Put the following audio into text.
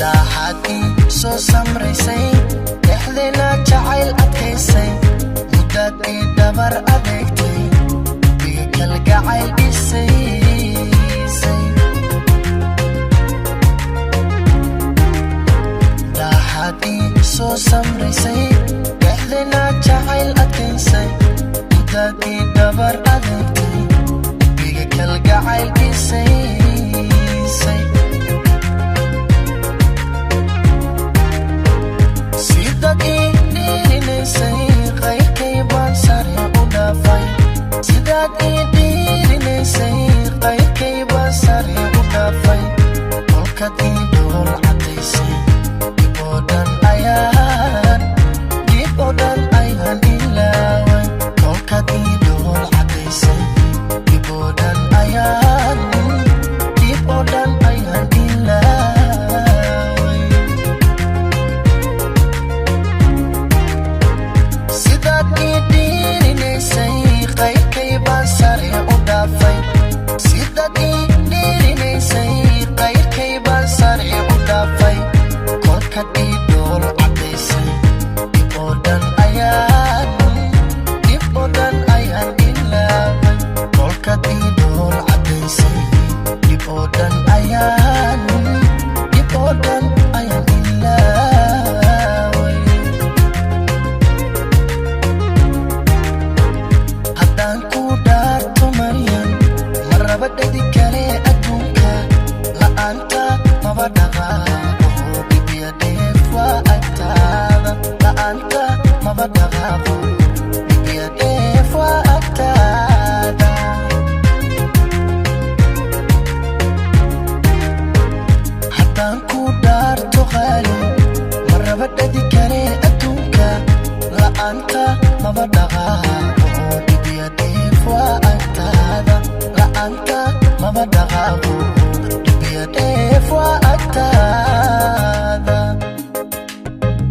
Daaxadii soo samraysay, dhexdeena jacayl adkaysay, muddaadii dhabar adeegtay, biga kalgacayl dhisaysay. Daaxadii soo samraysay, dhexdeena jacayl adkaysay, muddaadii dhabar adeegtay, biga kalgacayl dhisaysay. Sidaad ii dhiirinaysay, qayrkay baan sare u dhaafay. Sidaad ii dhiirinaysay, qayrkay baan sare u dhaafay. Kolkaad ii dhool cadaysay, dib oo dhan ayaan, dib oo dhan ayaan ilaaway. Kolkaad ii dhool cadaysay, dib oo dhan ayaan, dib oo dhan ayaan ilaaway. Sidaad ii dhiirinaysay, qayrkay baan sare u dhaafay. Sidaad ii dhiirinaysay, qayrkay baan sare u dhaafay. Kolkaad ii dhool cadaysay, dib oo dhan ayaan, dib oo dhan ayaan ilaaway. Kolkaad ii dhool cadaysay, dib oo dhan ayaan, dib oo dhan ayaan ilaaway. Haddaan ku dhaarto Maryan, ma raba dhadi kale adduunka. La'aanta maba dhaqaaqo, dhibya dheef waa agtaada. La'aanta maba dhaqaaqo, dhibya dheef waa agtaada. Haddaan ku dhaarto qaali, ma raba dhadi kale adduunka. La'aanta maba dhaqaaqo, dhibya dheef waa agtaada. La'aanta maba dhaqaaqo.